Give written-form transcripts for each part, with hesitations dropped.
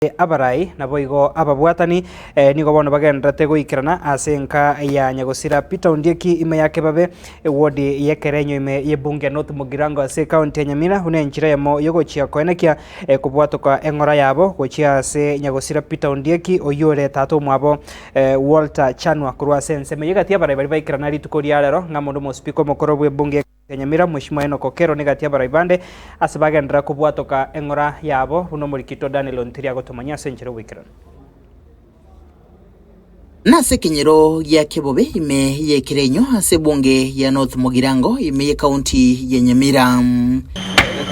Abarai, naboigo ababwatani, nigo bono bagendererete goikerana ase enka ya nyagosira Peter Ondieki ime ya Kebabe, ewodi y'ekerenyo ime y'ebunge ya North Mugirango ase ekaunti ya Nyamira buna enchera eyemo y'ogochia koenekia kobwatoka eng'ora yabo gochia ase nyagosira Peter Ondieki oyio ore tata omwabo Walter Chanwa korwa ase ensemo eyio egati y'abarai baria baikerana rituko ria rero ng'a mono omosipika omokoro bw'ebunge Nyamira, Mweshimiwa Enock Okello negati y'abarai bande ase bagenderera kobwatoka eng'ora yabo buna omorikito Daniel Ontiri agotomanyia ase enchera y'oboikeranu. Nase ekenyoro gia Kebobe ime y'ekerenyo ase ebunge ya North Mugirango ime y'ekaunti ya Nyamira.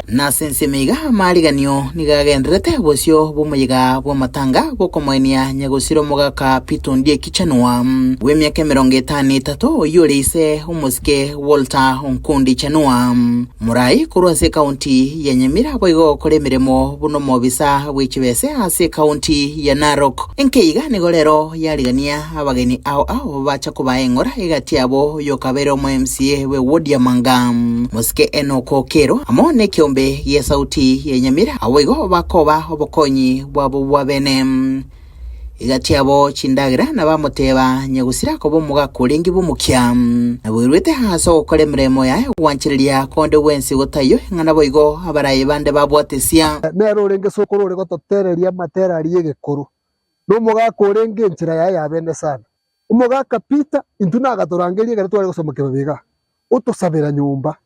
Nase ensemo iga amaariganio nigo agendererete bosio bw'omoyega bw'amatanga bw'okomoenia nyagosira omogaka Peter Ondieki Chanua bw'emiaka emerongo etano na etato oyio ore ise omosike Walter Onkundi Chanua morai korwa ase ekaunti ya Nyamira boigo gokora emeremo buna omobisa bw'echibese ase ekaunti ya Narok. Enka iga nigo rero yarigania abageni ao ao bacha kobaa eng'ora egati yabo oyokabeire omo MCA bwe ward ya Manga, Mosike Enock Okello amo nekeombe gia Sauti ya Nyamira aboigo bakoba obokonyi bwabo bwa bene. Egati yabo chindagera na bamoteba nyagusira koba omogaka orenge bw'omokia, na bwerwete ase ogokora emeremo yaye gwanchereria konde gwensi gotaiyo ng'a naboigo abarayi bande babwatesia. Nere orenge sokoro ore gototereria amatera aria y'egekoro, na omogaka orenge enchera yaye ya bene sana. Omogaka Peter intwe nagatorangeria ekero tware gosoma kebabe igaa, otosabera nyomba,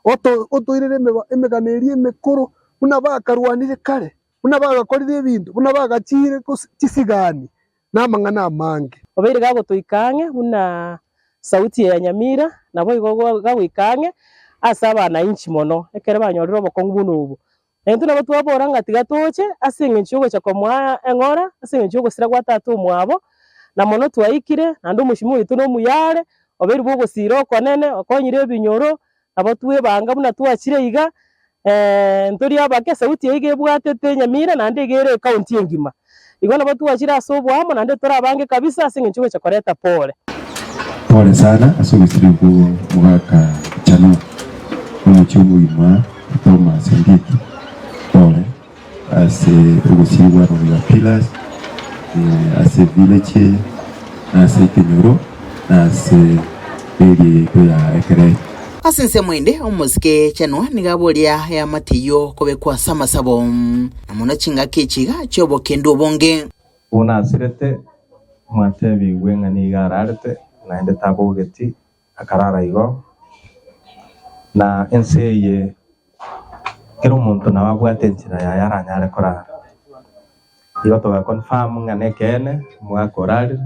oto otoirere emeba emegano eria emekoro buna bakarwanire kare, buna bagakorire ebinto, buna bagachiire gose chisigani, na amang'ana amange. Obeire gagotoika ang'e buna sauti ya Nyamira, naboigo gagoika ang'e ase abanainchi mono, ekero banyorire obokong'u buna obo. Na intwe nabo twabora ng'a tiga toche ase eng'encho y'ogocha komoa eng'ora, ase eng'encho y'ogosira gwa tata omwabo, na mono twaikire, naende omoshimiwa oito nomuya are, obeire bw'ogosira okonene, okonyire ebinyoro, nabo twebanga buna twachire iga, ntori abake, esauti eye iga ebwatete Nyamira naende iga ere ecounty engima. Igo nabo twachire ase oboamo naende tore abange kabisa ase eng'encho y'ogocha koreta pore. Pole sana ase ogosiria okwo mogaka Chanua omochie omogima Thomas Ondieki pole ase ogosirigwa na your pillars ase village eye na ase ekenyoro na ase area yaito ya Ekerenyo. Ase ensemo ende omosike Chanua nigo aboria eamate eyio kobekwa ase amasabo na mono chingaki echi iga chi'obokendu obonge. Buna asirete, mwatebigwe ng'a nigo ararete, naende tabogeti, akarara igo. Na ense eye kera omonto nabo abwate enchera yaye aranyare korara. Igo toga confirm ng'a nekeene omogaka orarire,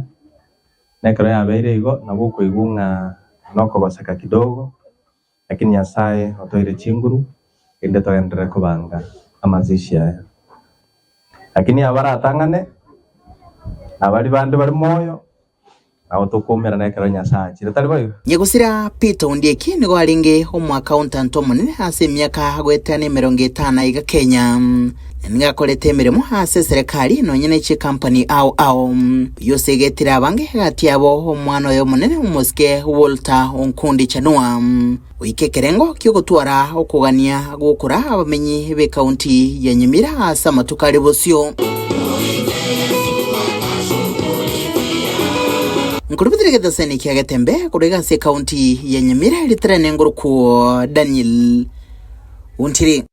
na ekero yabeire igo nabo okoigwa ng'a nokogoseka kidogo, lakini Nyasaye otoire chinguru erinde togenderere kobanga amazishi aya. Lakini abaratang'ane, na baria bande bare moyo, Nabo tokoumerana ekero Nyasae achire, tari boigo? Nyagusira Peter Ondieki nigo arenge omoaccountant omonene ase emiaka goetania emerongo etano aiga Kenya, na nigo akorete emeremo ase eserekari nonya ne chikampani ao ao. Oyio osegetire abange egati yabo omwana oye omonene omosike Walter Onkundi Chanua. Goika ekerengo ki'ogotwara okogania gw'okoraa abamenyi b'ekaunti ya Nyamira ase amatuko are bosio. Nkorobotire egetaseni kia Getembe korwa iga ase ekaunti ya Nyamira ritarene ngorokwo Daniel Ontiri.